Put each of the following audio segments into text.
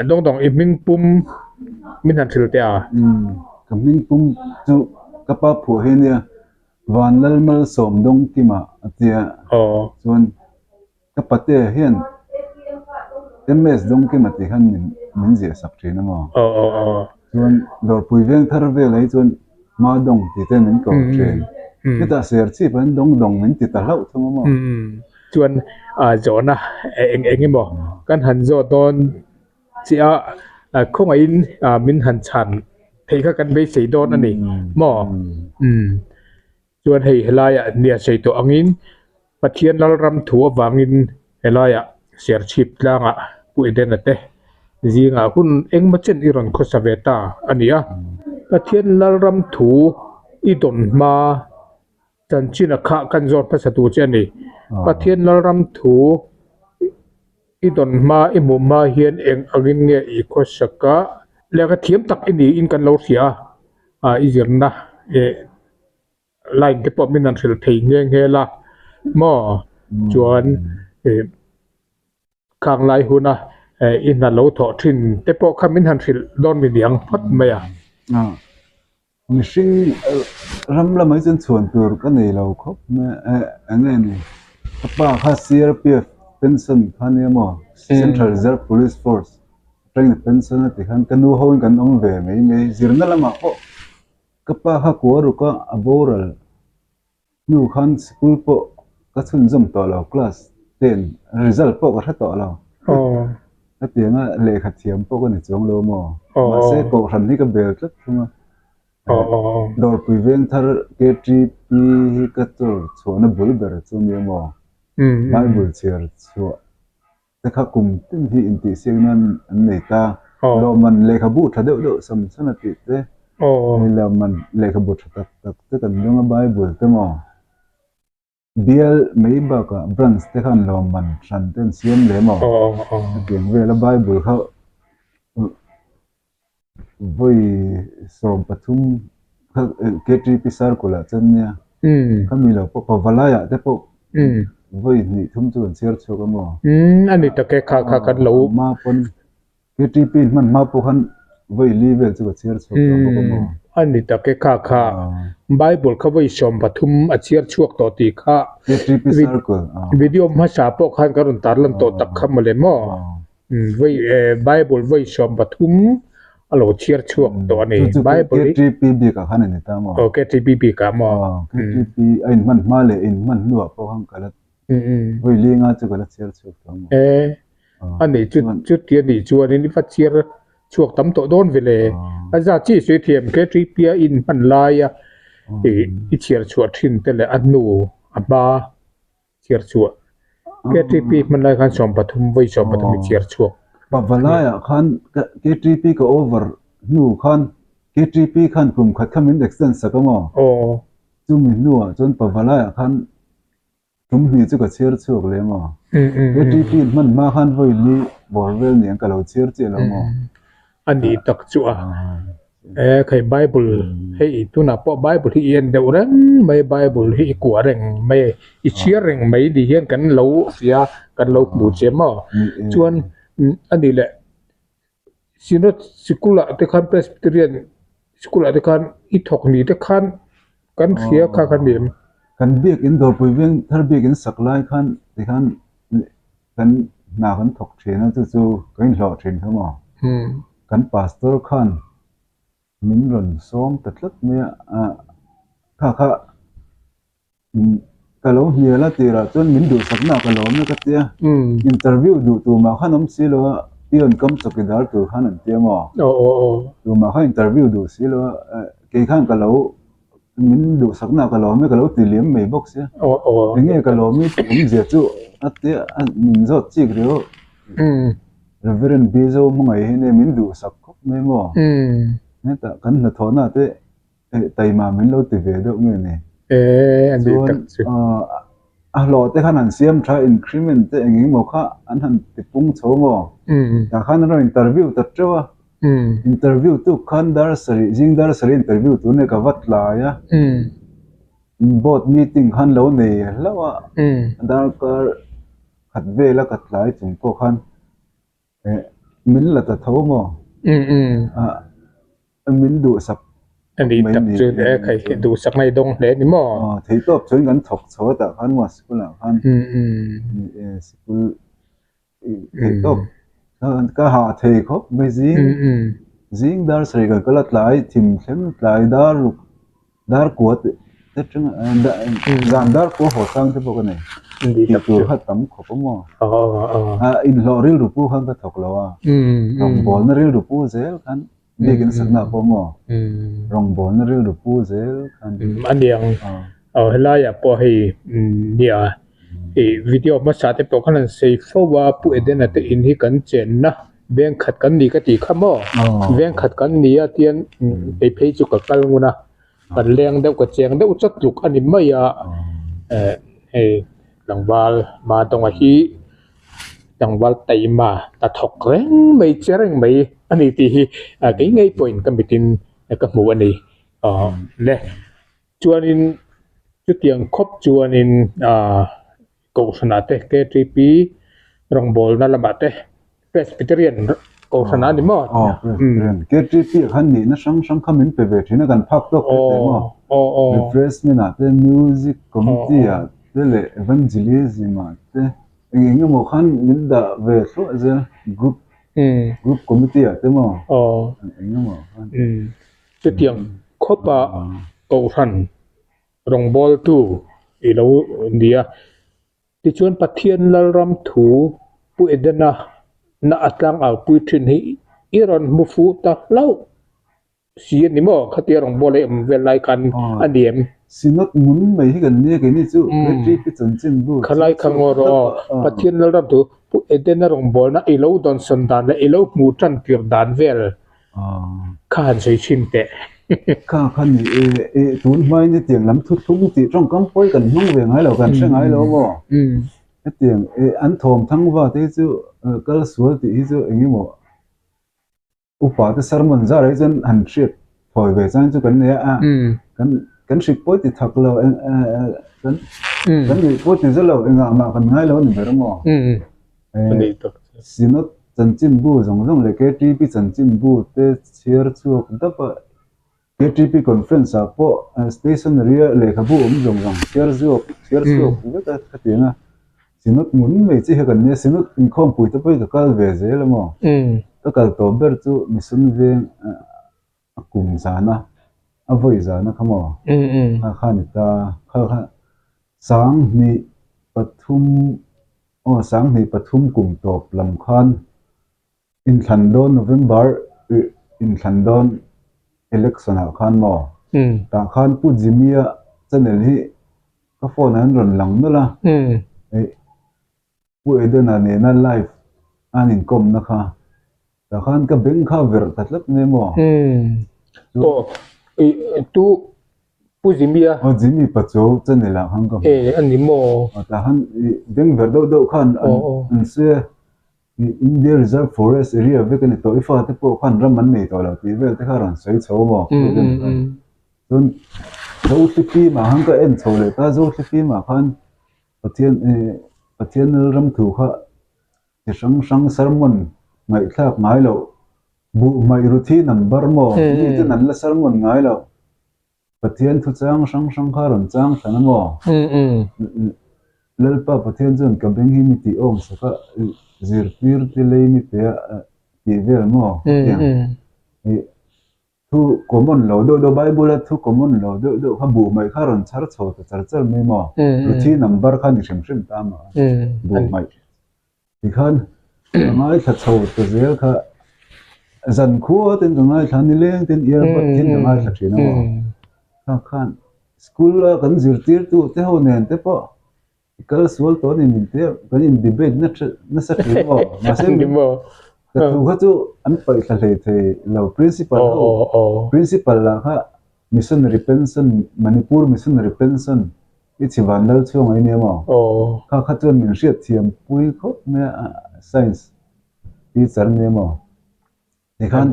Dawng dawng i hming pum min han hrilh teh a. Ka hming pum chu ka pa phuah hi ania Vanlalmalsawm Dawngkima a tia. Chuan ka pate hian MS Dawngkima tih khan min ziah sak thin a maw. Chuan Dawrpui veng thar velah hi chuan Hma dawng tih te min ko thin. Hetah Serchhip ah hian Dawng dawng min ti ta hlauh thung a maw. Chuan zawhna eng eng emaw kan han zawt dawn chiah a, khawngaihin min han chhan theih kha kan beisei dawn a ni maw? Chuan hei helaiah nia sawi tawh angin Pathian Lalram thu avangin helaiah Serchhip tlangah Pu Edena te zingah hun engmaw chen i rawn khawsa ve ta a ni a. Pathian Lalram thu i dawn hma Chanchin a khah kan zawt hmasa tur che a ni. Pathian Lalram thu i dawn hma, i hmuh hma hian eng angin nge i khawsak a? Lehkha thiam tak i niin kan lo hria a, i zirna eh line te pawh min han hrilh thei nghe nghe la maw? Chuan eh khang lai huna eh i hna lo thawh thin te pawh kha min han hrilh dawn mi niang phawt mai a. Mihring ram lamah hi chuan chhuan tur ka nei lo khawp mai a, eng nge ni ka pa kha CRPF pension kha nia maw Central Reserve Police Force atangin a pension a ti khan ka nu ho in kan awm ve mai mai zirna lamah pawh ka pa kha kua ruk a a boral Hnu khan sikul pawh ka chhunzawm tawh lo, class ten result pawh ka hre tawh lo. Hetianga lehkha thiam pawh ka ni chuang lo maw? Mahse kohhran hi ka bel tlat thung a. Dawrpui veng thar KTP hi ka chawr chhuahna bul ber chu nia maw? Bible chhiar chhuah te kha kum tin hi intihsiak nan an nei ta. Lawmman lehkhabu tha deuh deuh sam chhan a tih te, hei lawmman lehkhabu tha tak tak te kan dawng a Bible te maw? Bial mai bakah branch te khan lawmman hran te an siam leh maw? Hetiang vela Bible kha Vawi 13 kha KTP circle ah chuan nia khami lo pawh Pavalai ah te pawh vawi hnih thum chu kan chhiar chhuak a maw? A ni tak e kha kha kan lo hma pawn KTP hman hma pawh khan vawi li vel chu ka chhiar chhuak tawh bawk a maw? A ni tak e kha kha Bible kha vawi 13 a chhiar chhuak tawh tih kha KTP circle video hmasa pawh khan ka rawn tarlan tawh tak kha mawle maw? Vawi Bible vawi 13 a lo chhiar chhuak tawh a ni. Bible hi KTP bik ah khan a ni ta maw? Aw KTP bik ah maw? Aw KTP a in hman hma leh in hman hnuah pawh khan ka la vawi linga chu ka la chhiar chhuak tawh maw? E a nih chu chuti a nih chuanin i va chhiar chhuak tam tawh dawn ve le. A za chi sawi thiam KTP a in hman laia i chhiar chhuah thin te leh a hnu a hma Chhiar chhuah. KTP hman lai khan 13 vawi 13 i chhiar chhuak. Pavalaiah khan KTP ka over hnu khan KTP khan kum khat kha min extend sak a maw? Chumi hnuah chuan Pavalaiah khan tum hnih chu ka chhiar chhuak leh maw? KTP hman hma khan vawi li bawr vel niang ka lo chhiar chiah lo maw? A nih tak chu a. E khai Bible hei tunah pawh Bible hi i en deuh reng mai Bible hi i kuah reng mai i chhiar reng mai ni hian kan lo hria kan lo hmu che maw chuan a nih leh Synod sikul ah te khan Presbyterian sikul ah te khan i thawk ni te khan kan hria kha kha ni em? Kan biakin Dawrpui veng thar biakin sak lai khan tikhan Kan hna kan thawk thin a, chu chu ka inhlawh thin kha maw? Kan pastor khan min rawn sawm ta tlat mai a, kha kha ka lo hnial a tirah chuan min duhsakna ka lawm e ka tia, interview duh tumah khan awm si lo a, peon kam chawkidar tur khan an tia maw? Tumah khan interview duh si lo a, kei khan ka lo Min duhsakna ka lawm e ka lo ti liam mai bawk sia. Enge ka lawm i tih awmzia chu a tia a min zawt chik riau. Reverend Bizo hmangaih hi nia min duhsak khawp mai maw. Hetah kan hnathawhna te taima min lo ti ve deuh nge ni. Chuan a hlawh te khan han siam tha increment te eng eng emaw kha an han ti pung chho maw. Tah khan an rawn interview ta teuh a. Interview tuk khan dar sarih zing dar sarih interview tur nia ka va tlai a board meeting khan lo nei hlauh a darkar khat vela ka tlai chung pawh khan eh. Min la ta tho maw? Min duhsak mai ni. Tak chu e khai duhsak ngai dawng hle ni maw? Aw thei tawp chuan kan thawk chho a tah khan maw sikul ah khan sikul thei tawp ka hah thei khawp mai zing zing dar sarih kan kal a tlai thim thleng tlai dar ruk Dar kua te atanga zan dar kua haw chang te pawh ka nei. Tih tur kha tam khawp a maw? A inhlawh rilru pu khan ka thawk lo a. Rawngbawlna rilru pu zel khan biakin sakna pawh maw? Rawngbawlna rilru pu zel khan. A niang. Helaiah pawh hei nia ih video hmasa te pawh khan an sawi fo a, Pu Edena te in hi kan chenna veng khat kan ni ka tih kha maw? Veng khat kan ni a tian kei phei chu ka kal ngun a, kan leng deuh ka cheng deuh chat tluk a ni mai a, eh hei tlangval Madawnga hi tlangval taima hnathawk reng mai che reng mai a ni tih hi kei ngei pawhin ka mitin ka hmu a ni le. Chuanin chutiang khawp chuanin aah Kohhranah te KTP rawngbawlna lamah te Presbyterian Kohhranah a ni maw? Aw Presbyterian. KTP ah khan nihna hrang hrang kha min pe ve thin a kan phak tawk te teh maw? Refreshment ah te Music Committee ah te leh Evangelism ah te eng eng emaw khan min dah ve thluah zel group group committee ah te maw? Eng eng emaw khan. Chutiang khawpa Kohhran rawngbawltu i lo ni a. Tichuan Pathian Lalram thu Pu Edena na a tlangau pui thin hi i rawn hmu fuh ta hlauh si a ni maw? Khatia rawngbawla i awm vel lai khan a ni em? Synod ngun mai hi kan nia keini chu KTP chanchinbu Khalai kha ngaw rawh aw. Pathian Lalram thu Pu Edena rawngbawlna i lo dawnsawn dan leh i lo hmuh tan tir dan vel Kha han sawi chhin teh. Kha kha ni e, e tun hmain hetiang lam thuthlung tih tawngkam pawi kan hmang ve ngai lo, kan hre ngai lo maw? Hetiang e an thawm thang va te hi chu kal sual tih hi chu eng emaw upa te sermon zar ah hi chuan han hriat thawi ve chang chu kan nei a, kan kan hrik pawi ti thak lo eng kan kan nuih pawi ti zet lo engah mah kan ngai lo a ni ber maw? Synod chanchinbu zawng zawng leh KTP chanchinbu te chhiar chhuak dap a, KTP conference ah pawh stationery a lehkhabu awm zawng zawng chhiar zuak chhiar chhuak vek a khatiang a, Synod ngun mai chi kha kan nia, Synod inkhawmpui te pawh hi ka kal ve zel a maw? Ka kal tawh ber chu Mission veng a kum zana a vawi zana kha maw? Kha kha a ni ta, kha kha Sanghnih pathum aw Sanghnih pathum kum tawp lam khan inthlan dawn November inthlan dawn election ah khan maw tah khan Pu Jimmy-a channel hi ka phone ah an rawn lang nawlh a Pu Edena nena live a an inkawmna kha tah khan ka beng kha verh ta tlat mai maw? Aw tu Pu Jimmy a. Aw Jimmy Pachuau channel ah khan ka hmu. E a ni maw? Aw tah khan beng verh deuh deuh khan an sawi a India Reserve Forest area vek a ni tawh i fate pawh khan ram an nei tawh lo tih vel te kha a rawn sawi chho maw? Pu Edena khan. Chuan Zothlifim ah khan ka en chho leh ta Zothlifim ah khan Pathian Pathian ram thu kha chi hrang hrang sermon ngaihthlak ngai loh buh hmaih ruthi number maw mi ten an la sermon ngai loh Pathian thu chang hrang hrang kha rawn chang thlan a maw Lalpa Pathian chuan ka beng hi mi tih awm sak a zirtir te lei mi pe a tih vel maw hetiang Thu common lo deuh deuh Bible a thu common lo deuh deuh kha buh hmaih kha rawn chhar chho ta char char mai maw? Ruthi number kha ni hrim hrim ta maw? Buh hmaih tikhan ka ngaithla chho ta zel kha zan khua ten ka ngaithla nileng ten earbud hian ka ngaithla thin a maw? Kha khan school a kan zirtirtu te ho nen te pawh I kal sual tawh a ni min tia kan in debate na nasa thin maw? Mahse ka thu kha chu an paih thla hlei thei lo principal ho principal lah kha missionary pension Manipur missionary pension i chhivan lal chhuang ai nia maw? Kha kha chuan min hriat thiam pui khawp mai a science teacher nia maw? Tikhan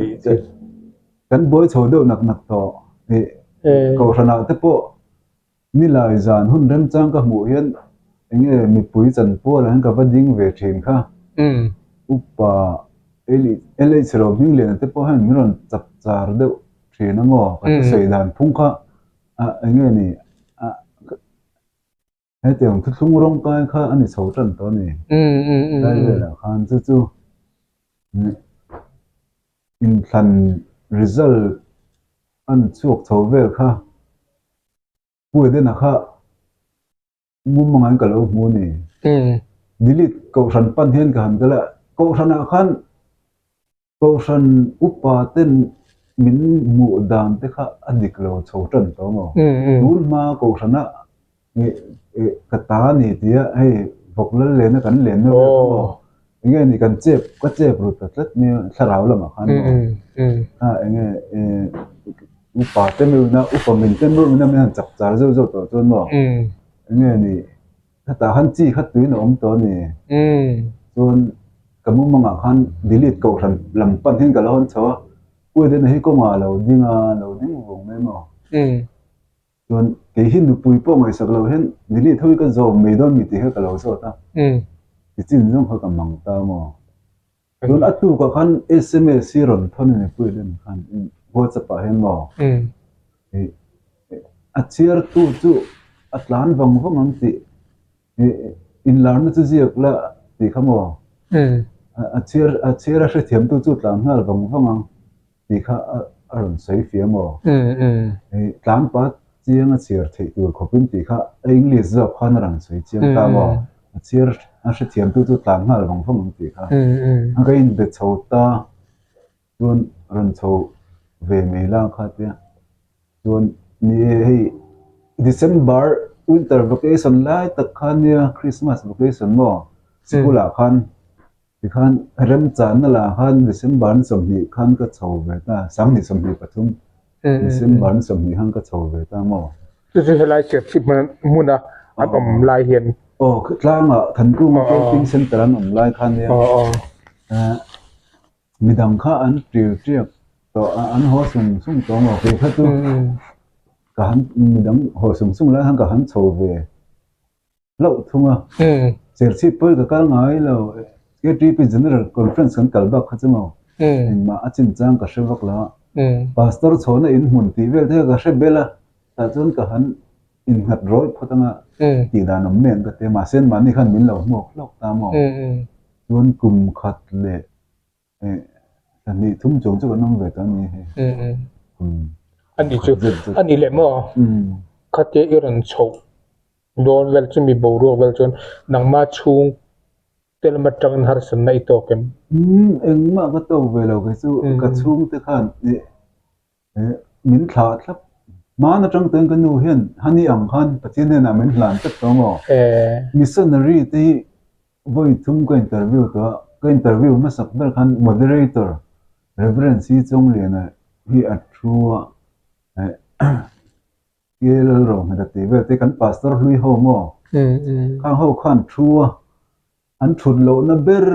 kan buai chho deuh nak nak tawh ih kohhranah te pawh Nilai zan hun remchang ka hmuh hian enge mipui chanpual ah hian ka va ding ve thin kha. Upa. LH Rohmingliana te pawh hian min rawn chap char deuh thin a maw? Ka thusawi dan phung kha eng nge ni hetiang thuthlung rawng kai kha a ni chho tan tawh a ni. Tlai velah khan chu chu inthlan result an chhuak chho vel kha Pu Edena kha Mumangah ka lo hmu a ni. Delete Kohhran pan hian ka han kal a, Kohhranah khan Kohhran upa ten min hmuh dan te kha a dik lo chho tan tawh maw? Tun hma Kohhrana ka ta a ni tia hei vawk lal lena kan lenna vel kha maw? Enge ni kan chep ka chep ru ta tlat mai a thlarau lamah khan maw? Kha enge Upa te meuhna, upa min te meuhna min han chak char zeuh zeuh tawh chuan maw enge ni hetah khan chi khat tuin a awm tawh a ni. Chuan ka mumangah khan delete kohhran lam pan hian ka lo hawn chho a, Puaidena hi kawngah a lo ding a, a lo ding vung mai maw. Chuan kei hi nupui pawh ngaihsak loh hian delete ho hi ka zawm mai dawn mi tih kha ka lo zawt a, tichin zawng kha ka mang ta maw. Tun a tukah khan sms hi rawn thawn a ni pui lem khan whatsapp ah hian maw a chhiartu chu a tlan vang vang ang tih inlarna chu ziak la tih kha maw a chhiar a chhiar a hrethiamtu chu tlan nghal vang vang ang tih kha a rawn sawi fia maw tlangpa chiang a chhiar theih tur khawpin tih kha a English zawk khan a rawn sawi chiang ta maw a chhiar a hrethiamtu chu tlan nghal vang vang ang tih kha a ka inbe chho ta chuan rawn chho ve mai la kha tia chuan ni e hei December winter vacation lai tak khan nia Christmas vacation maw sikul ah khan Tikhan remchanna lah khan December ni 20 khan ka chho ve ta, 2023 December ni 20 khan ka chho ve ta maw? Chu chu helai Serchhip hmuna an awm lai hian. Aw, tlangah Thankunga Camping Centre an awm lai khan nia midang kha an tir tiak tawh a, an haw sung sung tawh maw? Kei kha chu ka han midang haw sung sung lai khan ka han chho ve. hlauh thung a. Serchhip pawi ka kal ngai lo, KTP General Conference kan kal bak kha chu maw, engmah a chinchang ka hre vak lo a. Pastor chhawna in hmun tih vel te kha ka hre bel a, tah chuan ka han innghat rawih phawt anga tih dan awm nen ka ti a, mahse mahni khan min lo hmuak hlawk ta maw. Chuan kum khat leh Pahnih thum chuang chu kan awm ve ta a ni hei. Ani chu ani leh maw khatia i rawn chhoh dawn vel chu mi boruak vel chuan nangma chhung te lam atangin harsatna i tawk em? Engmah ka tawk ve lo kei chu ka chhungte khan Min thlah thlap. Hmaan atang chuan ka nu hian hani ang khan Pathian hnenah min hlan tlat tawh maw? Missionary te hi vawi thum ka interview tawh a, ka interview hmasak ber khan moderator Reverend Si Chawngliana hi a thu a, Ke Lalrohmeta tih vel te kan pastor hlui ho maw? Khang ho khan thu a, an thut lohna ber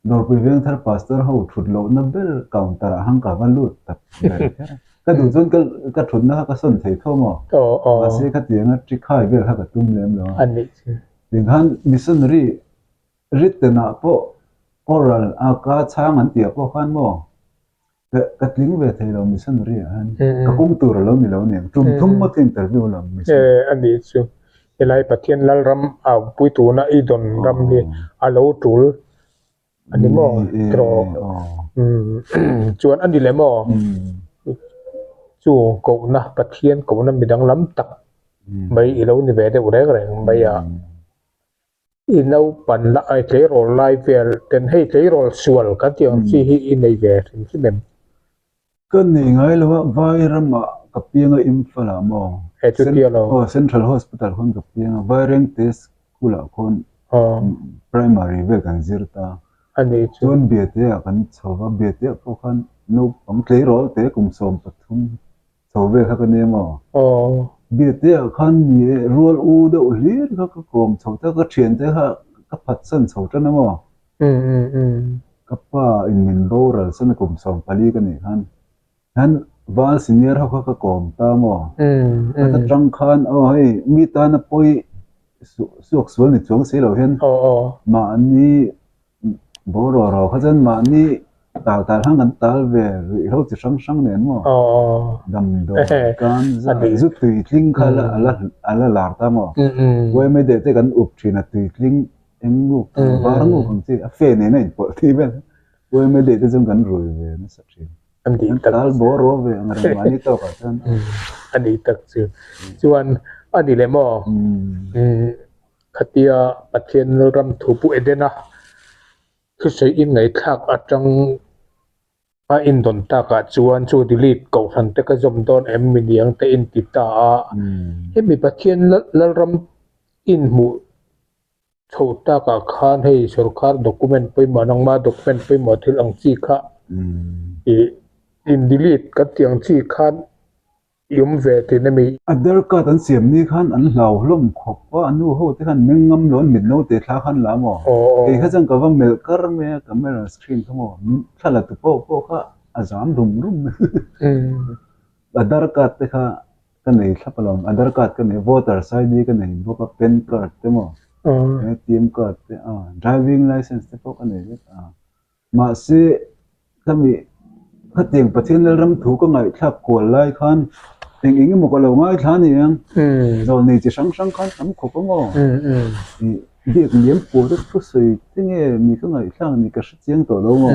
Dawrpui Vengthar Pastor ho thut lohna ber counter ah hang ka va lut tak ber kher a. Ka duh chuan ka ka thutna kha ka sawn thei tho maw? Mahse khatianga trikhai vel kha ka tum lem lo a. Tikhan missionary written ah pawh oral a ka chhang an tih ah pawh khan maw Ka tling ve thei lo missionary ah hian ka kawng tur a lo ni lo aniang tum thum ngawt ka interview lo missionary. E ani chu helai Pathian Lalram au pui tuna i dawn ram hi a lo tul ani maw tiraw chuan ani leh maw chu kohna Pathian kohna midang lam tak mai i lo ni ve deuh reng reng mai a. I naupan la ai tleirawl lai vel ten hei tleirawl sual kan tih ang chi hi i nei ve hrim hrim em? Ka nei ngai lo a, vai ramah ka piang a Imphal ah maw? He chutia lo. Aw Central Hospital khawn ka piang a, Vairengte School ah khawn primary vel kan zir ta. A nih chu. Chuan Biate ah kan chho va, Biate ah pawh khan naupang tleirawl te kum 13 Chho vel kha ka nia maw? Aw. Biate ah khan ni e, rual u deuh hlir kha ka kawm chho ta, ka thiante kha ka phatsan chho tan a maw? Ka pa in min boral san a kum 14 ka nih khan, hian val senior ho kha ka kawm ta maw? Kha ta tang khan aw hei mi tana pawi suak sual ni chuang si lo hian mahni. Bawraw ro kha chuan mahni tal tal khan kan tal ve ruihhlo chi hrang hrang nen maw damdawi kan zu tuitling kha a la lar ta maw yma deuh te kan up thin a tuitling eng nguk var nguk ang chi a fe nen a inpawlh tih vel yma deuh te chuan kan rui ve nasa thin kan tal bawraw ve ang reng mahni tawkah chuan a ni tak chu chuan a ni leh maw Khatia Pathian ram thu Pu Edena thusawi in ngaihthlak atang a indawn takah chuan chu delete kohhran te ka zawm dawn em mi niang te in ti ta a. Hemi Pathian Lalram in hmuh chho takah khan hei sorkar document pawimawh nangma document pawimawh thil ang chi kha ih in delete kan tih ang chi khan I awm ve tih na mi? Aadhar card an siam ni khan an hlau hlawm khawp a, a nu ho te khan meng ngam lo an mit no te thla khan la maw? Kei kha chuan ka va melh kar mai a, camera screen kha maw, min thla la tu pawh pawh kha a zam rum rum mai. Aadhar card te kha ka nei thlap alawm, Aadhar card ka nei, voters ID ka nei bawk a, pan card te maw, ATM card te, driving license te pawh ka nei vek a. Mahse, khami khatiang Pathian Lalram thu ka ngaihthlak kual lai khan eng eng emaw ka lo ngaithla a ni ang. Zawlnei chi hrang hrang khan tam khawp ang aw. Ih biak liam pawl te thusawi te nge mi ka ngaihthlak ni ka hre chiang tawh lo maw.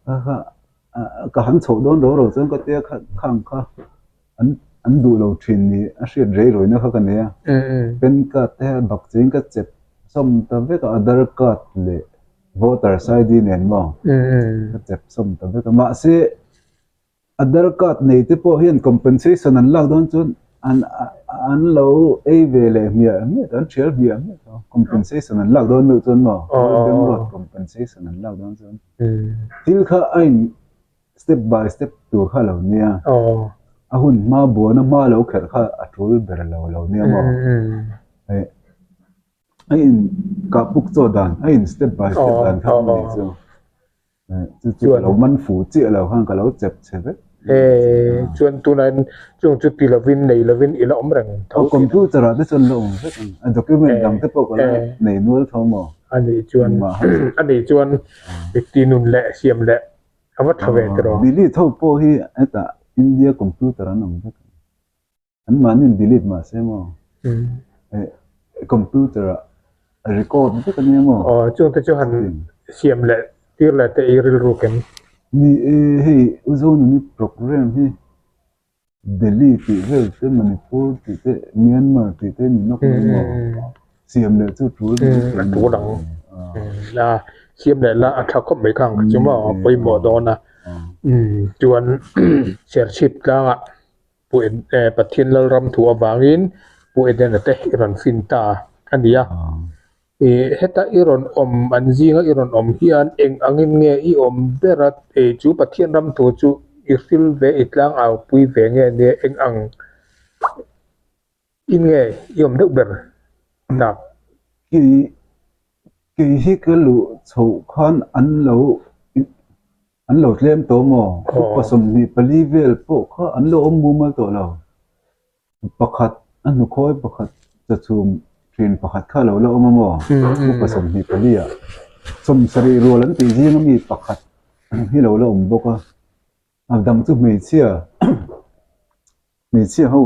Kha kha ka han chhoh dawn ro ro chuan ka tia kha khang kha an an duh lo thin ni a hriat rei rawihna kha ka nei a. Pan card te bak cheng ka chep sawm ta vek a, Aadhar card leh Voters ID nen maw ka chep sawm ta vek a. Mahse, Aadhar card nei te pawh hian compensation an lak dawn chuan an an lo ei ve leh hmiah hmiah tawh, an thial hmiah hmiah tawh. Compensation an lak dawn meuh chuan maw Golden Road compensation an lak dawn chuan thil kha a in step by step tur kha a lo nia. A hun hma buana hma lo kherh kha a tul ber lo lo nia maw. A in kah puk chaw dan a in step by step dan kha a ni chu chu chu ka lo man fu chiah lo khan ka lo chep che vek chuan tunah chung chu ti lovin nei lovin i la awm reng tho computer ah te chuan la awm vek ang a document dang te pawh ka la nei nual tho maw a nih chuan a nih chuan ti nun leh siam leh a va tha ve tiraw delete ho pawh hi hetah India computer an awm vek An mahni delete mah se maw? Computer ah record vek a nia maw? Aw, chungte chu han siam leh tir leh te i rilru kem. Ni e, hei U Zonuni program hi Delhi tih vel te, Manipur tih te, Myanmar tih te ni nawk mai maw? Siam leh chu tul mai thei a tul ang. La siam leh la a tha khawp mai kha ang chu maw pawimawh dawn a. Chuan Serchhip tlangah Pu Pathian Lalram thu avangin Pu Edena te i rawn fin ta a ni a. Heta i rawn awm an zinga i rawn awm hian eng angin nge i awm ber a, chu Pathian ram thu chu i hril ve, i tlang au pui ve nge nia eng ang in nge i awm deuh ber tak? Kei hi ka luh chhoh khan an lo An lo tlem tawh maw? Upa 24 vel pawh kha an lo awm mumal tawh lo. Pakhat a hnukhawi pakhat chachhum thin pakhat kha a lo la awm a maw? Upa 24 ah 70 rual an tih zing ami pakhat hi lo la awm bawk a. A dang chu hmeichhia hmeichhia ho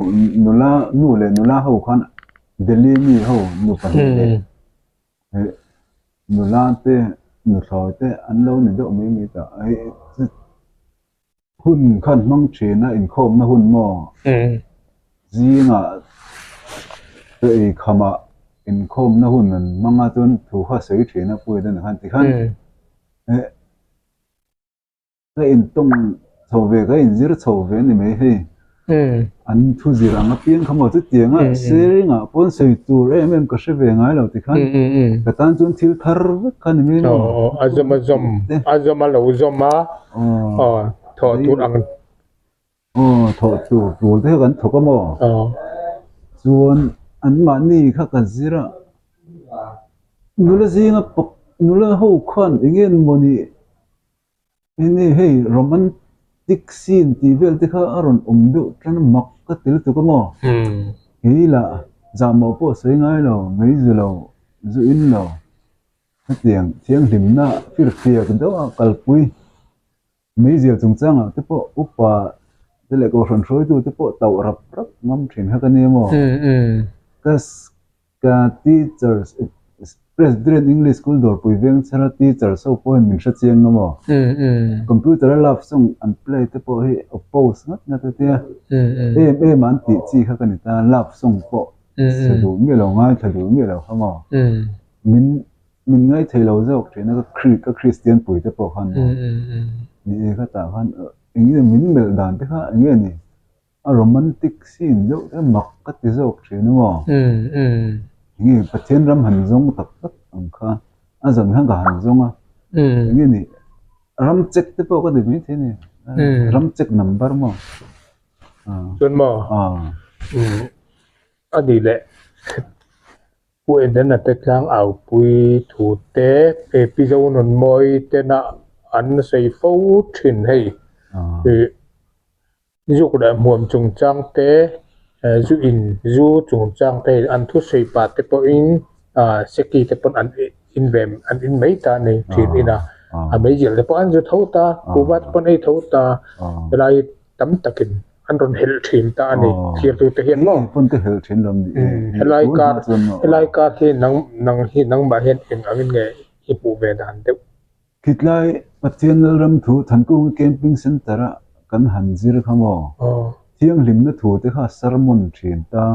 nula nu leh nula ho khan Delhi mi ho nu pahnih leh Nula te nuthlawi te an lo ni deuh mai mai ta. Hun khan hmang thin a inkhawmna hun maw? Zingah chaw ei khamah inkhawmna hun an hmang a chuan thu kha sawi thin a Pu Edena khan tikhan Ka intawng chho ve, ka inzir chho ve a ni mai hei. An thu zir ang apiang kha maw chutiang a sharing ah pawn sawi tur em em ka hre ve ngai lo tikhan ka tan chuan thil thar vek kha ni mai maw. A zawm a zawm, a zawm a lo zawm a, thawh tur ang. Aw thawh tur tul te kha kan thawk a maw? Chuan anmahni kha ka zir a, nula zinga nula ho khan eng nge mawni Enge hei romantic scene tih vel te kha a rawn awm deuh tan a mak ka ti lutuk a maw? Kei lah zahmawh pawh sawi ngai lo, mei zu lo, zu in lo. Hetiang thianghlimna firfiak deuh a kalpui meizial chungchangah te pawh upa te leh kohhran hruaitu te pawh tauh rap rap ngam thin kha ka nia maw? Ka ka teachers Presbyterian English School Dawrpui Vengchhara teachers ho pawhin min hre chiang nga maw? Computer a love song an play te pawh hi oppose ngat ngat a tia em em a an tih chi kha ka ni ta love song pawh sa duh miah lo ngaithla duh miah lo kha maw? Min min ngaithei lo zawk thin a ka Kri ka Kristian pui te pawh khan maw ni e ka tah khan eng nge min melh dan te kha eng nge ni a romantic scene deuh te mak ka ti zawk thin a maw eng nge Pathian ram han zawng tak tak ang kha a zan khan ka han zawng a eng nge ni ram check te pawh ka ti maithei a ni ram check number maw chuan maw a ni leh. Pu Edena te tlang aupui thu te Pi Zonunmawi tena an sawi fo thin hei. Zuk leh hmuam chungchang te, zu in zu chungchang te hei an thusawi pah te pawhin seki te pawn an in ve an in mai ta a ni thin ina. A meizial te pawh an zu tho ta, kuhva te pawh an ei tho ta helai tam takin an rawn helh thin ta a ni thirtute hian maw pawn ka helh thin lo ni e helai kar helai kar hi nang nang hi nangmah hian eng angin nge i hmuh ve dan deuh Khitlai Pathian Lalram thu Thankunga Camping Centre a kan han zir kha maw thianghlimna thu te kha sermon thin ta.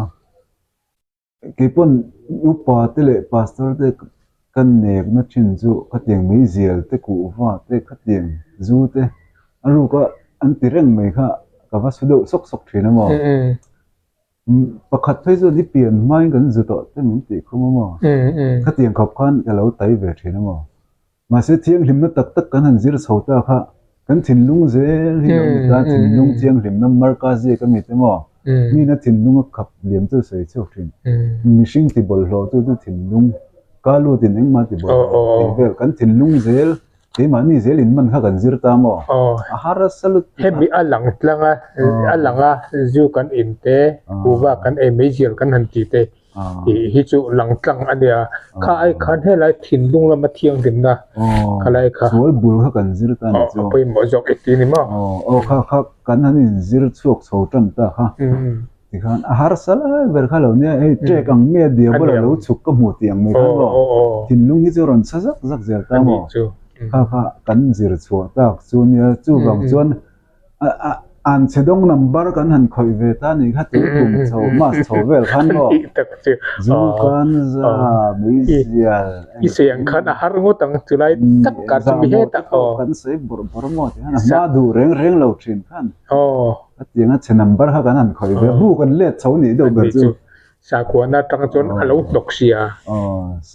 Keipawn upa te leh pastor te ka nekna thin chu khatiang meizial te kuhva te khatiang zu te a ruk a an ti reng mai kha ka va su deuh sawk sawk thin a maw. Pakhat phei chuan i pian hmain kan zu tawh te min tih khum a maw. Khatiang khawp khan ka lo tai ve thin a maw. Mahse thianghlimna tak tak kan han zir chho ta kha kan thinlung zel hi lo ni ta, thinlung thianghlimna marka ziak a mi te maw? Mina thinlung a khap liam chu sawi chhuak thin. Mihring ti bawlhhlawh chu chu thinlung ka lutin engmah ti bawlhhlawh tih vel kan thinlung zel keimahni zel in man kha kan zir ta maw? A harsa lutuk a. Hemi a lang tlang a, a lang a zu kan in te, kuhva kan ei meizial kan han ti te. Tih hi chu lang tlang a nia. Kha ai khan helai thinlung lama thianghlimna khalai kha. Sual bul kha kan zir ta ni chu. A pawimawh zawk i ti ni maw? Aw kha kha kan han in zir chhuak chho tan ta kha. Tikhan a harsa lai ber kha lo nia hei trek ang nge diabol a lo chhuk ka hmu tih ang mai khan maw. Thinlung hi chu rawn chha zak zak zel ta maw. Kha kha kan zir chhuah tak chu nia chuvang chuan An chhe dawng number kan han khawih ve ta nih kha tui kum chho mass chho vel khan maw zu kan za meizial i sawi ang khan a har ngawt ang chulai tak kar chu mi hetah aw kan sawi bawrh bawrh maw ti khan a hma duh reng reng lo thin khan a tiang a chhe number kha kan han khawih ve bu kan let chho nih deuh ber chu Sakhuana atang chuan a lo hnawk sia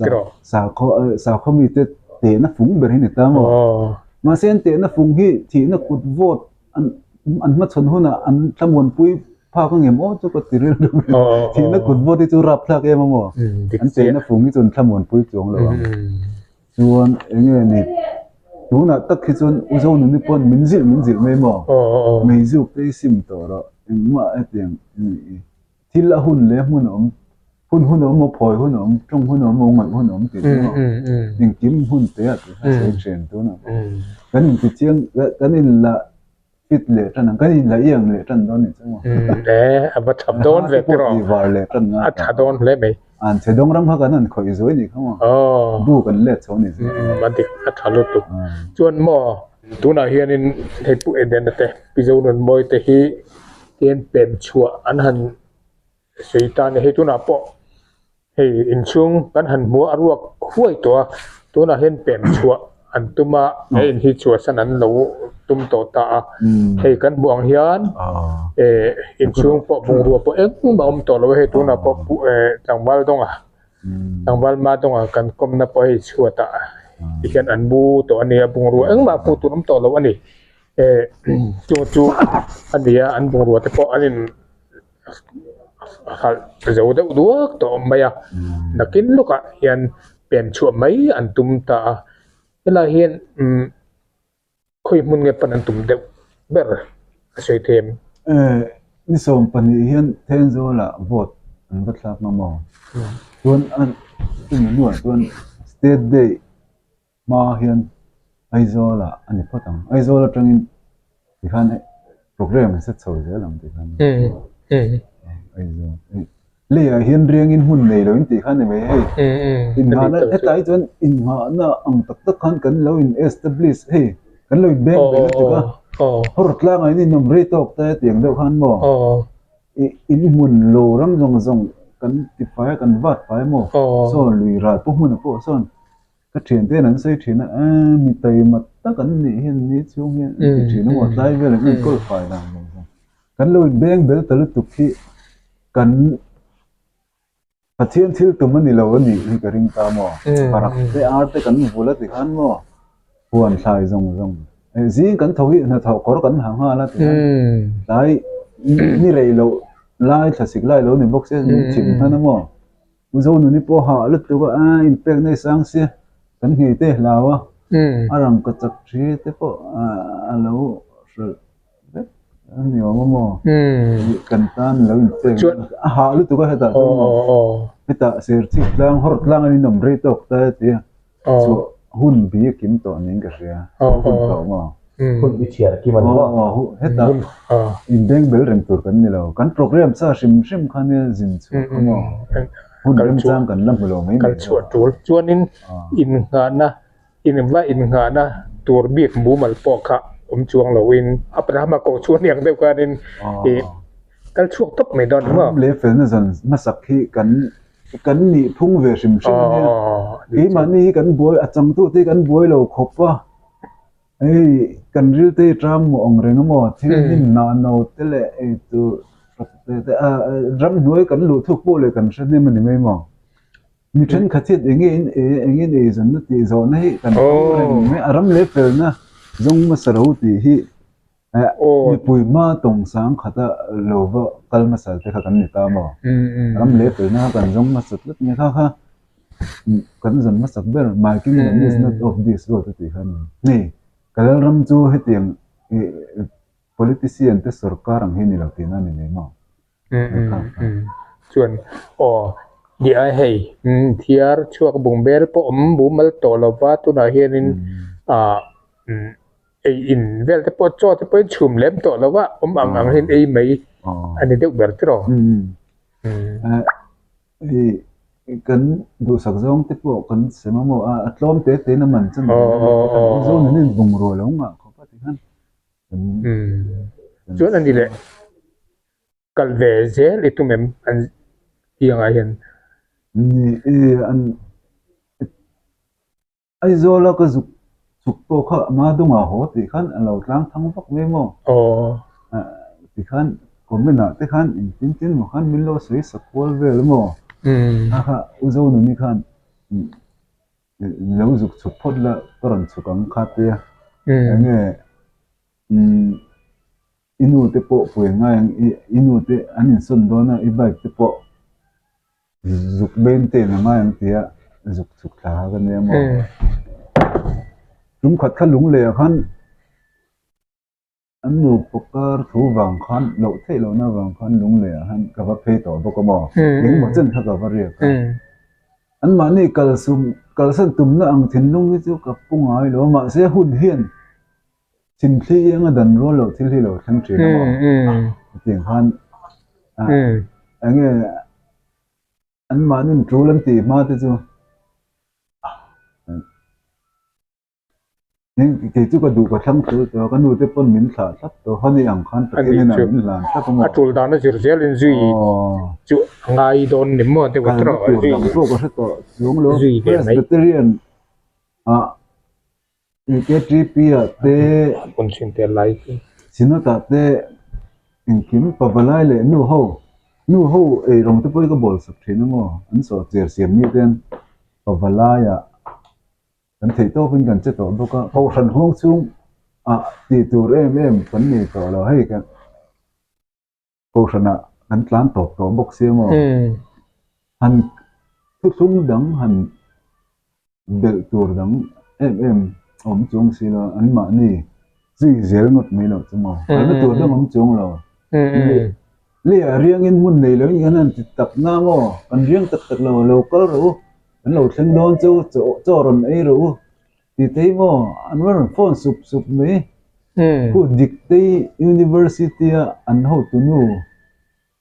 tiraw. Sakhaw mite tehna fung ber hi ni ta maw? Mahse an tehna fung hi thihna kut vote an hmachhawn hunah an thlamuanpui phak ang em aw chu ka ti rilru mai. Thihna kut vote hi chu rapthlak em a maw? An tehna fung hi chu an thlamuanpui chuang lo ang. Chuan eng nge ni tunah tak hi chuan U Zonuni pawn min zilh min zilh mai maw? Meizuk te hi sim tawh rawh engmah hetiang i Thil a hun leh hmun a awm, hun hun a awm aw, phawi hun a awm, tawng hun a awm aw, ngaih hun a awm tih chu maw? Engkim hun te ah tih kha sawi ṭhen tun ang. Kan inti chiang, kan inla fit leh ṭan ang, kan inla iang leh ṭan dawn nih chu maw? E, a va ṭha dawn ve tiraw? Ti var leh ṭan nga. A ṭha dawn hle mai. An chhe dawng ram kha kan han khawih zuai nih kha maw? Bu kan let chho nih chu. A dik, a ṭha lutuk. Chuan maw, tunah hianin hei Pu Edena te, Pi Zonunmawii te hi Tian pem chhuah an han sawi ta a ni. Hei tunah pawh hei inchhung kan han hmu a, a ruak huai tawh a, tunah hian pem chhuah an tum a, he in hi chhuahsan an lo tum tawh ta a. Hei kan hmuh ang hian eh inchhung pawh bungrua pawh engmah a awm tawh lo a, hei tunah pawh tlangval dawnga tlangval ma dawnga kan kawmna pawh hei chhuatah tihian an bu tawh a ni a, bungrua engmah hmuh tur awm tawh lo a ni. Eh chu chu a ni a an bungrua te pawh an in halh zo deuh duak tawh mai a nakin lawkah hian pen chhuah mai an tum ta a helai hian umm khawi hmun nge pawn an tum deuh ber a sawi thei em. Eh ni 12 hian Thenzawl-ah vote an va thlak ngam aw chuan an chumi hnuah chuan state day. hma hian Aizawl ah a ni phawt ang. Aizawl atangin tikhan program an set chho zel ang tikhan. Aizawl. Leiah hian riangin hmun nei lo in tih kha a ni mai hei. Innghahna hetah hi chuan innghahna ang tak tak khan kan lo in establish hei kan lo in beng ve lutuk a. Hawr tlangah in inawm rei tawk ta e tiang deuh khan maw. In hmun lo ram zawng zawng kan ti fai a kan vat fai maw. Saw lui ral pawh hmunah pawh sawn Ka thiante'n an sawi thin a, Aaa mi taima tak an nih hian ni chhung hian an ti thin a maw tlai vel an enkawl fai dan zawng zawng. Kan lo inbeng bel ta lutuk hi kan Pathian thil tum a ni lo a nih hi ka ring ta maw. Parak te ar te kan vul a ti khan maw huan thlai zawng zawng zing kan tho hi hnathawh kawr kan ha nghal a ti khan tlai ni rei loh lai thlasik lai lo ni bawk se min thim hman a maw. Mizo nuni pawh hah lutuk a, a inpek na i sang sia, kan nghei te hlau a, a rangka chak thi te pawh a lo hralh vek a ni awm a maw, kan tan lo inpek a hah lutuk a hetah chuan maw, hetah serchhip tlang hawr tlang an inawm rei tawk ta e tia chhuah hun bi a kim tawh niin ka hria, chhuah hun tawh maw. Hun bi chhiar kim a ni maw? Hetah inbeng bel reng tur kan ni lo, kan program sa hrim hrim kha nia zin chhuah kha maw? Hun remchang kan la hmu lo mai mai. Kal chhuah tul chuanin innghahna, inva innghahna tur bik mumal pawh kha awm chuang loin Abrahama ko chu aniang deuh khanin ih kal chhuak tawp mai dawn maw? Ram leh felna zan hmasak hi kan kan nih phung ve hrim hrim ania, keimahni hi kan buai a changtute hi kan buai lo khawp a. Hei kan rilte hi ṭam maw ang reng a maw thil hnim nah no te leh ei tur te te a ramhnuai kan luh thuk pawh leh kan hre hnem a ni mai maw mi thenkhat hian eng nge in ei a eng nge in ei zawn na tih zawhna hi kan awm reng mai a ram leh felna zawng hmasa ro tih hi eh mipui hma tawng sang khata lo va kal hmasa te kha kan ni ta maw ram leh felna kha kan zawng hmasa tlat mai kha kha. Kan zan hmasak ber my kingdom is not of this world a tih kha a ni. Hei ka lalram chu hetiang politician te sorkar ang hi a ni lo tihna a ni mai maw? Chuan aw nia hei thiar chhuak bungbel pawh awm mumal tawh lova tunah hianin ah ei in vel te pawh chaw te pawhin chhum lem tawh lova awm ang ang hian ei mai a ni deuh ber tiraw. Hei kan duhsak zawng te pawh kan sem a maw a tlawm te te in a man chan kan zawn an in bungrua lo ngah khawp a tikhan chuan a ni leh kal ve zel i tum em an tiangah hian ni e an Aizawla ka zuk chuk pawh kha Madunga haw tih khan a lo tlang thang vak mai maw? Ti khan comment ah te khan engtin tin maw khan min lo sawi sak kual vel maw? Kha kha U Zonuni khan lo zuk chuk phawt la ka rawn chuk ang kha tia enge i nu te pawh pui ngai ang i nu te an insawn dawn a i bike te pawh Zuk maintain a ngai ang tia zuk chhuk thla kha ka nia maw. Tum khat kha lung leh ah khan an nupa kar thu vang khan loh theih lohna vang khan lung leh ah khan ka va phei tawh bawk a maw. Engemaw chen kha ka va riak a. Anmahni kalsum kalsan tumna ang thinlung hi chu ka pu ngai lo a mahse hun hian Chhimthli eng a dan rual loh thil hi lo thleng thin a maw? Hetiang khan eng nge anmahni'n tul an tih hma te chu kei chu ka duh ka thlang tul tawh a, ka nu te pawn min thlah thlap tawh a, hani ang khan Pathian inah min hlan thlap a maw? A tul dan a zir zelin zui chu a ngai dawn ni maw deuh a tawh a zui. Kalna tur dang pawh ka hre tawh chuang lo, Presbyterian ah KTP ah te Synod ah te engkim pavalai leh nu ho nu ho eirawng te pawh hi ka bawl sak thin a maw an sawh cher siam mi ten pavalai ah kan theih tawk in kan che tawh bawk a kohhran huang chhung ah tih tur em em kan nei tawh lo hei kan Kohhranah kan tlan tawp tawh bawk sia maw? Han thuthlung dang han belh tur dang em em a awm chuang si lo, anmahni zui zel ngawt mai loh chu maw? Kalna tur dang awm chuang lo. Leiah riangin hmun nei loin kan han ti tak na maw? Kan riang tak tak lo, lo kal rawh u, kan lo thleng dawn chu chaw rawn ei rawh u. Tih te hi maw an rawn phone sup sup mai. Khu Diktei University a an hotu nu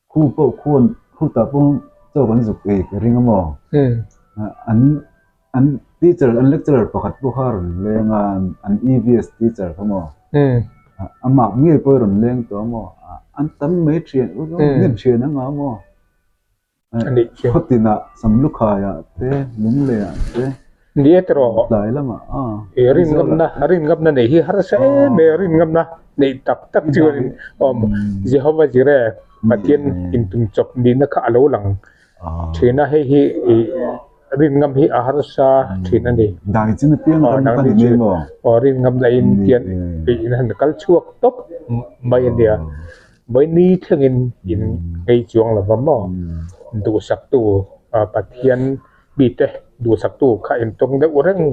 khu pawh khuan khutah pawh chaw kan zuk ei ka ring a maw. An an teacher an lecturer pakhat pawh kha a rawn leng a an EVS teacher kha maw. A mark ngei pawh a rawn leng tawh a maw. An tam mai thian nem thian anga maw. Khawtinah Samlukhaiah te Lungleiah te Ni e tiraw tlai lamah a I rin ngamna rin ngamna neih hi harsa em em rin ngamna neih tak tak chuan awm Jehovah Jireh Pathian intum chawp nihna kha a lo lang thin a hei hi i rin ngam hi a harsa thin a ni. Dai chin apiang ram kha ni mai maw? Aw rin ngamna in tian in han kal chhuak tawp mai a nia. Vawiini thlengin in ngei chuang lo va maw? Duhsaktu Pathian mite duhsaktu kha in tawng deuh reng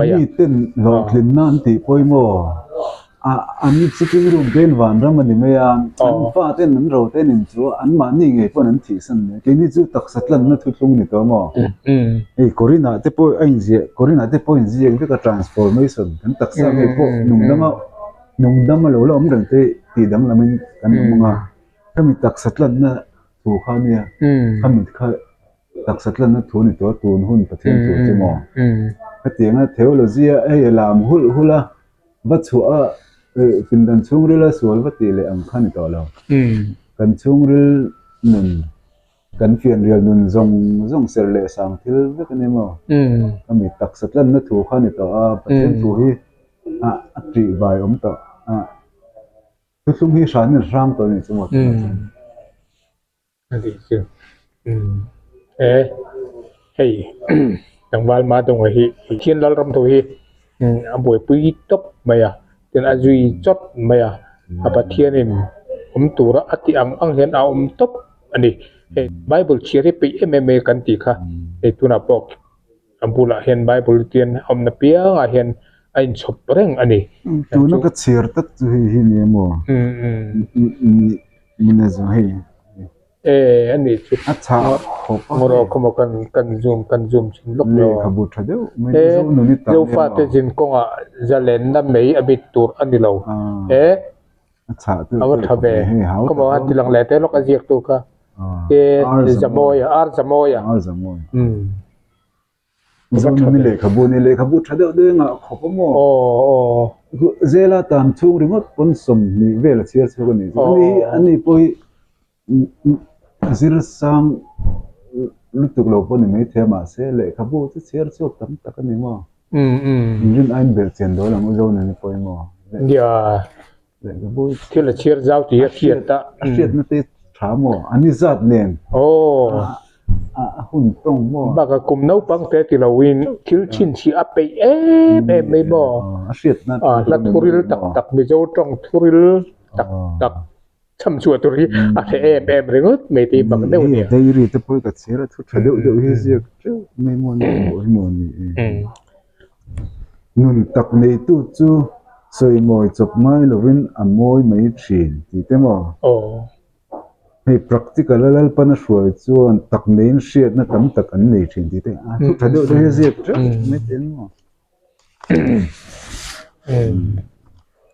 mai a. Lei miten hlawhtlinna an tih pawimawh a, an sitting room te in vanram a ni mai a, an faten an rote nen chu anmahni ngei pawn an thihsan mai. Keini chu taksa tlanna thuthlung ni tawh maw? Hei Korinah te pawh a inziah, Korinah te pawh a inziak vek a transformation kan taksa ngei pawh nungdanga Nungdam a lo la awm reng te tih danglamin kan awm ang a, khami taksa tlanna thu kha nia, khami kha taksa tlanna thu ni tawh a tun hun Pathian thu chu maw? Hetianga theology a hei a lam hulh hulh a, va chhuah a pindan chhungril a sual va tih leh ang kha ni tawh lo. Kan chhungril nun Kan fianrial nun zawng zawng ser leh sang thil vek a ni maw? Khami taksa tlanna thu kha a ni tawh a, Pathian thu hi a tih vai awm tawh a, thuthlung hi hranin a hrang tawh a ni chu maw tunah chuan. A nih chu. E hei tlangval Madonga hi Pathian Lalram tho hi a buaipui tawp mai a, tin a zui chawt mai a, a Pathianin awm tura a tih ang ang hian a awm tawp a ni. Hei Bible chhiar hi peih em em mai kan tih kha hei tunah pawh a bulah hian Bible tian a awmna piangah hian a inchhawp reng a ni. Tuna ka chhiar tak chu hei hi ni emaw? Ni hei. E a ni chu. A chhah khawp a. Ngawrh khaw maw kan kan zoom kan zoom thin lawk lo. Lehkhabu tha deuh mai chu zo nun i tam em a. Zofate zin kawngah zalenna mei a bit tur a ni lo. E A chhah a va tha ve. Khaw maw a ti lang leh te lawk a ziak tu kha. E Zamawia Ar Zamawia. Ar Zamawia. Zonuni lehkhabu a ni. Lehkhabu tha deuh deuh engah khawp a maw? Zela tan chhung ringawt pawn 20 vel a chhiar chhuak a ni. Ani hi ani pawh hi zir sang lutuk lo pawh ni maithei a mahse lehkhabu chu chhiar chhuak tam tak a ni maw? Inrin a inbelh chian dawn ang u Zonuni pawh hi maw? Lehkhabu thil a chhiar zau tih hi a hriat a. A hriatna te tha maw? A ni zat nen. A hun tawng maw? Bakah kum naupang te ti loin thil chhinchhiah a peih em em mai maw? A hriatna hla thuril tak tak Mizo tawng thuril tak tak chham chhuah tur hi a hre em em ringawt mai te hi bak deuh a nia. Diary te pawh hi ka chhiar a thu tha deuh deuh hi ziak teuh mai maw ni hi maw ni e. Nun tak neitu chu sawi mawi chawp ngai lovin a mawi mai thin tih te maw? Hei practical a Lalpan a hruai chuan tak neiin hriatna tam tak an nei thin tih te a thu tha deuh deuh hi a ziak teuh mai teh maw?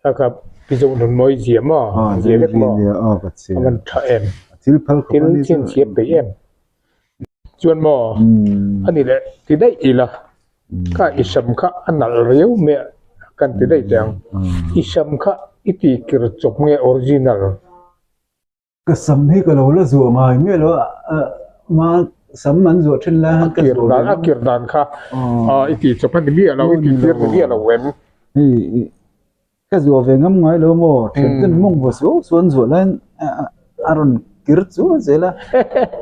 A kha Mizo nun mawi zia maw? Zia vek maw? A van tha em? Thil phal khawp a ni chu. Thil chhinchhiah peih em? Chuan maw a ni leh ti daih ila kha i sam kha a nalh riau mai a kan ti daih teh ang i sam kha i ti kir chawp nge original. Ka sam hi ka lo la zuah ngai miah lo a ma sam an zuah thin lai khan ka zuah ve a kir dan kha i ti chawp a ni miah lo i ti kir ni miah lo em. Hei Ka zuah ve ngam ngai lo maw? Thian ten mawng vaw suau suau an zuah laiin a rawn kir chuai zel a,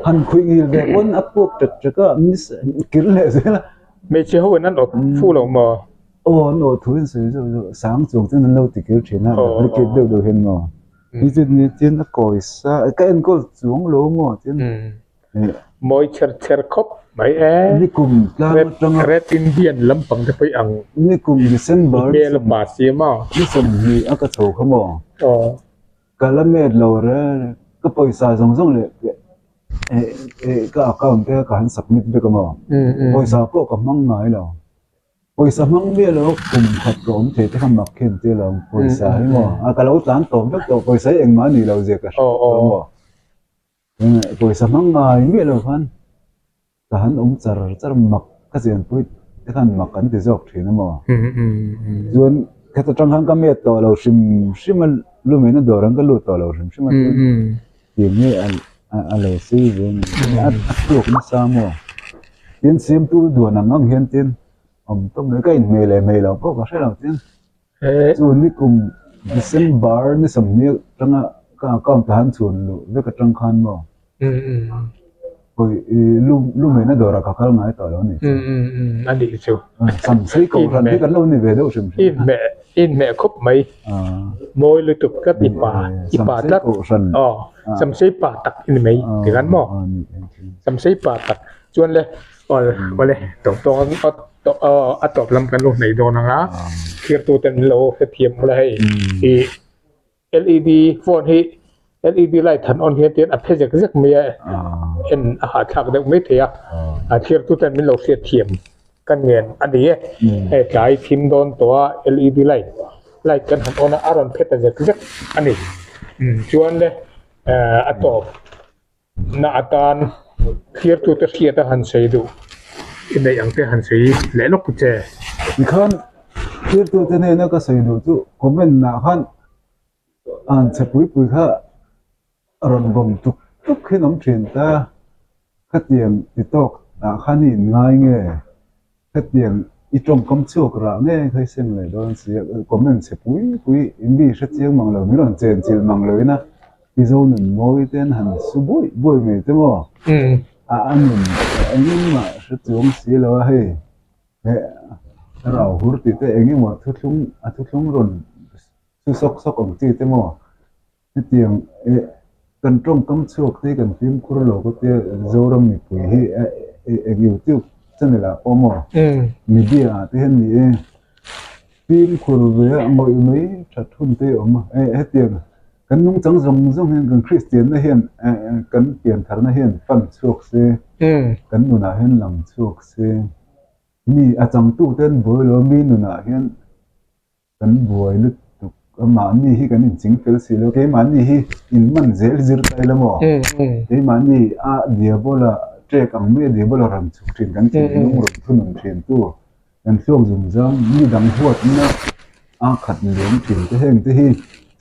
han khuih ngil ve pawn a puak ṭek ṭek a, miss kir leh zel a. Hmeichhe ho in an awt fu lo maw? Aw an awt thu in sawi zauh zauh, sang chuang chuan an lo ti kir ṭhin a, duplicate deuh deuh hian maw? Ni chu ni tin a kawi sa, ka enkawl chuang lo maw? Tin. Mawi chher chher khawp mai e. Nikum tlang atanga Red Indian lampang te pawh i ang. Nikum December Hmel a pa si a maw. Ni 20 a ka chho kha maw. Aw. Ka la met lo reng reng. Ka pawisa zawng zawng leh ka account te ka han submit vek a maw. Pawisa pawh ka hmang ngai lo. Pawisa hmang miah lo kum khat ka awm thei te kha mak khin te lo pawisa hi maw a ka lo tlan tawm vek tawh pawisa hi engmah a nih loh zia ka hre tawh maw pawisa hmang ngai miah lo khan ka han awm char char mak ka chenpui te khan mak an ti zawk thin a maw chuan heta tang khan ka met tawh lo hrim hrim a lumen a dawr ang ka lut tawh lo hrim hrim a chuan Tiang hi a lo sei ve a ni. A tluak nasa maw? Tin siamtu duan ang ang hian tin awm tawp mai. Ka inhmeh leh hmeh loh pawh ka hre lo tin. Chu ni kum December ni 20 atanga ka account ah han chhun luh vek atang khan maw? Pawi lumena dawrah ka kal ngai tawh lo a ni chu. A nih chu. Samsei kohhran hi kan lo ni ve deuh hrim hrim. Inhmeh khawp mai. Mawi lutuk tlat i pa i pa tlat. Aw Samsei pa tak i ni mai tikhan maw? Samsei pa tak chuan le aw awle tawng tawng a tawp lam kan lo hnaih dawn ang a thirtu ten an lo hrethiam ula hei i LED phone hi LED light han on hian tian a phe zek zek mai a en a hahthlak deuh mai thei a a thirtu ten min lo hriat thiam kan ngen a ni e hei tlai thim dawn tawh a LED light light kan han on a a rawn phe ta zek zek a ni chuan le a tawp na atan thirtu te hriat a han sawi duh i neih ang te han sawi leh lawk che. Tikhan thirtu te hnena ka sawi duh chu comment ah khan an chhe pui pui kha a rawn vawm tuk tuk hian awm thin ta khatiang ti tawk ah khan i inngai nge Hetiang i tawngkam chhuak rah nge kha i seng leh dawn si a, comment chhe pui pui i mi hre chiang mang lo, min rawn chen chilh mang lo ina Mizo nun mawi te an han su buai buai mai te maw? A a nun engmah hre chuang si lo a hei he rau hur tih te engemaw thuthlung a thuthlung rawn su sawk sawk ang chi te maw? Hetiang eh kan tawngkam chhuak te hi kan fimkhur lo ka tia Zoram mipui hi eng YouTube channel ah pawh maw media ah te hian ni e fimkhur ve a ngawih mai that hun te a awm a eh hetiang kan nungchang zawng zawng hian kan Kristian na hian kan pianthar na hian fan chhuak se kan nunah hian lang chhuak se mi a changtu te an buai lo a mi nunah hian Kan buai lutuk a, mahni hi kan inching fel si lo, keimahni hi inman zel zir ta ila maw? Keimahni a diabola trek ang mai a diabola rawn chhuk thin kan thinlung rawn thunun thin tu kan hluak zum zam mi dang huatna a khat liam thin te heng te hi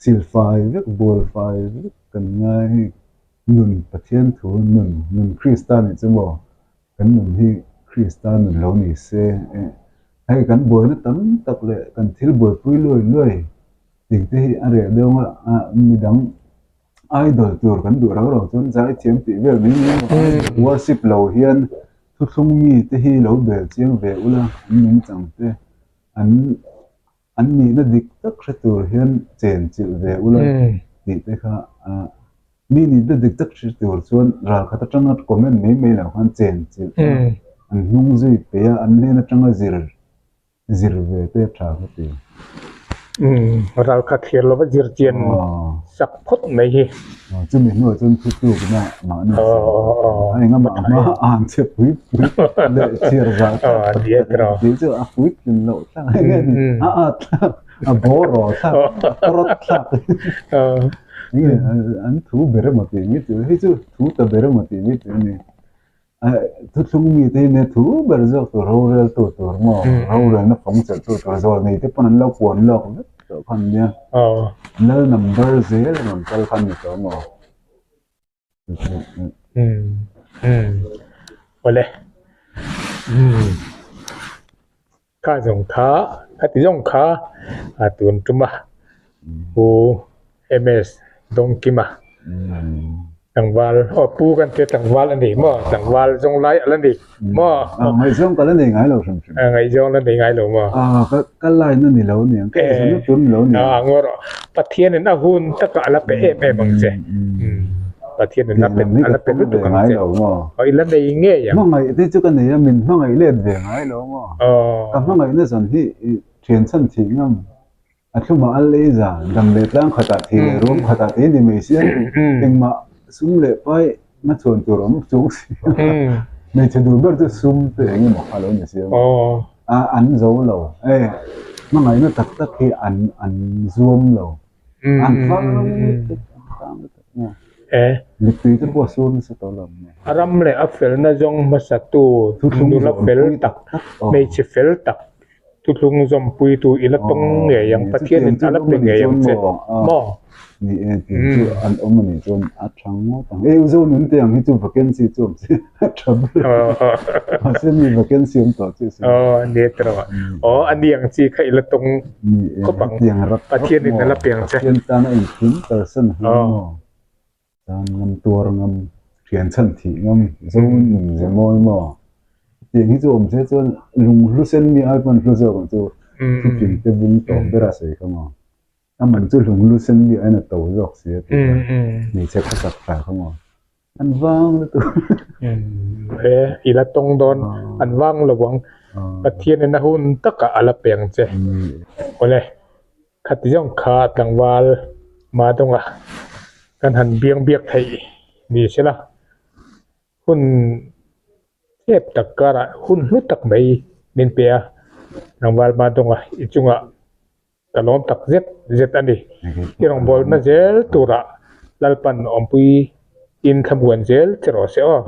silfai vek bualfai vek kan ngai hei nun Pathian thu nun nun Krista nih chu maw? Kan nun hi Krista nun lo ni se eh. Hei kan buaina tam tak leh kan thil buaipui luai luai tih te hi a reh deuh a, midang idol tur kan duh rau rau chuan zaithiam tih vel mai mai emaw worship lo hian thuthlung mi te hi lo bel chiang ve ula an nungchang te an an nihna dik tak hre tur hian chen chilh ve ula tih te kha mi nihna dik tak hre tur chuan ral khat atanga comment mai mai loh khan chen chilh a an hnung zui peih a an hnen atanga zir zir ve te a tha ka ti. Ral khat thlir lova zir chian sak phawt mai hi. Chumi hnuah chuan thu tlukna mahni a engah mah hma ang che pui pui leh chhiar zah thlak tih chu a puitlin loh thlak eng nge ni a at thlak a bawraw thlak a rawt thlak eng nge an thu ber emaw tih mai chu hei chu thu ta ber emaw tih mai chu a ni. Thuthlung mite hi nia thu ber zawk tur rorel tu tur maw rorelna fawng chelh tu tur zawl nei te pawn an lo puan lawk vek tawh khan nia lal number zel a rawn kal khan ni tawh maw. Awle kha zawng kha a ti zawng kha a tun tum a Pu MS Dawngkima tlangval aw pu kan tia tlangval a ni maw tlangval zawng lai a la ni maw ngaihzawng ka la nei ngai lo hrim hrim ngaihzawng la nei ngai lo maw ka ka line a ni lo ni ang ka eizawn na tur ni lo ni ang ngaw rawh Pathianin a hun takah a la pe em em ang che Pathianin a la pe a la pe lutuk ang che aw i la nei ngei ang hmangaih te chu ka nei a min hmangaih let ve ngai lo maw ka hmangaihna zawn hi thian chhan thih ngam A thlumah al ei zan, dam leh tlang khatah thih leh ruam khatah te ni mai sia, engmah sum leh pai na chhuan tur awm chung si a, hmeichhe duh ber chu sum te eng emaw kha lo ni sia. A an zo lo e hmangaihna tak tak hi an an zuam lo an fang lutuk an fang lutuk maw mittui te pawh a sur nasa tawh lo maw. A ram leh a felna zawng hmasa tu nula fel tak hmeichhe fel tak Thuthlung zawmpuitu i la tawng ngei ang, Pathianin a la pe ngei ang che maw? Ni e, tih chu an awm a nih chuan a tha ngawt ang. E, Uzo nun te ang hi chu vacancy chu awm se a tha ber. Mahse mi vacancy awm tawh chiah si. Aw, ni e tiraw. Aw, a ni ang chi kha i la tawng khawp ang. Pathianin a la pe ang che. Pathian tana engkim kalsan hi maw? Tan ngam, tuar ngam, thian chhan thih ngam, zo nun ze mawi maw? Tiang hi chu awm se chuan lung hlu sen mi ai pawn hlu zawk ang chu thuping te bung tawp ber a sawi kha maw? A man chu lung hlu sen mi aiin a to zawk si a tih kha hmeichhe khawsak tha kha maw? An vang lutuk. He i la tawng dawn an vang lo ang. Pathianin a hun takah a la peng che. Awle. Khati zawng kha tlangval Madonga kan han biang biak theih ni se la, hun tlep tak karah hun hlu tak mai min pe a, tlangval Madonga i chungah ka lawm tak zet zet a ni. I rawngbawlna zel turah Lalpan awmpui in thlamuan zel che rawh se aw.